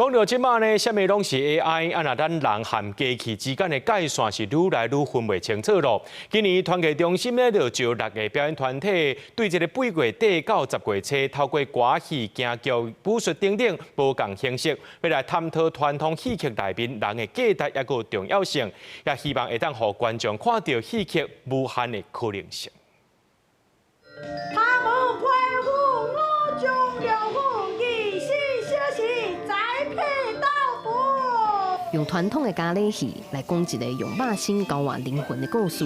講到這馬呢，啥物攏是 AI，啊若咱人和機器之間的界線是愈來愈分袂清楚囉。今年團藝中心呢，就招六个表演團體，對這个8月底到10月初，透過歌戲、京劇、武術等等無仝形式，欲來探討傳統戲曲內面人的價值抑閣重要性，也希望會當予觀眾看著戲曲無限的可能性。他們佩服我將兩虎，24小時栽培豆腐。用傳統的咖喱戲來講一个用肉身交換靈魂的故事，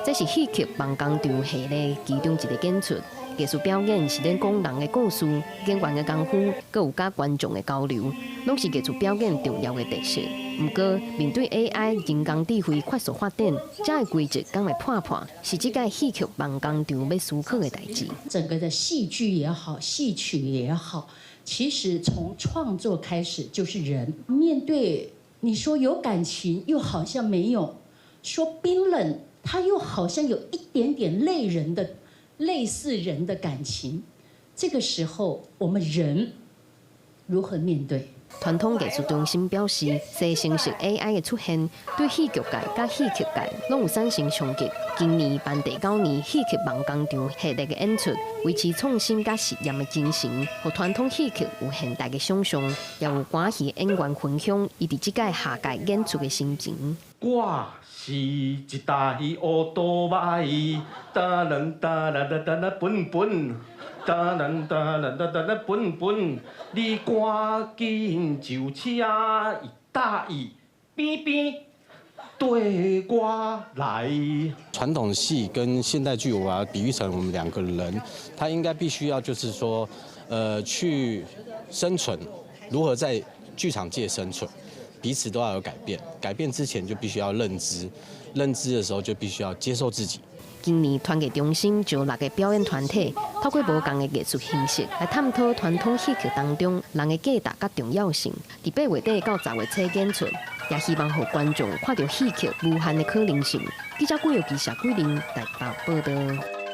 這是戲曲夢工場系列其中一个演出。藝術表演是咧講人的故事，演員的功夫，閣有佮觀眾的交流，攏是藝術表演重要的特色。毋過，面對 AI 人工智慧快速發展，這个規則敢會破破，是這屆戲曲夢工場欲思考的代誌。整個的戲劇也好，戲曲也好，其實從創作開始就是人面對，你說有感情，又好像沒有；說冰冷，它又好像有一點點類人的、類似人的感情。這個時候，我們人如何面對？傳統藝術中心表示，生成式 AI 的出現，對戲劇界佮戲曲界攏有產生衝擊。今年辦第九年戲曲夢工場系列的演出，維持創新佮實驗的精神，予傳統戲曲有現代的想象，也有歌戲演員分享伊佇這屆下屆演出的心情。我是一台烏多擺，噠啷噠啷噠噠啷笨笨，噠啷噠啷噠噠啷笨笨，你趕緊就車伊搭伊邊邊對我來。傳統戲跟現代劇，我把它比喻成我們兩個人，他應該必須要就是說，去生存，如何在劇場界生存，彼此都要有改變，改變之前就必須要認知，認知的時候就必須要接受自己。今年團藝中心招六个表演團體，透過無仝的藝術形式來探討傳統戲曲當中人的價值佮重要性。佇8月底到10月初演出，也希望予觀眾看著戲曲無限的可能性。記者郭玉琪、謝桂玲台北報導。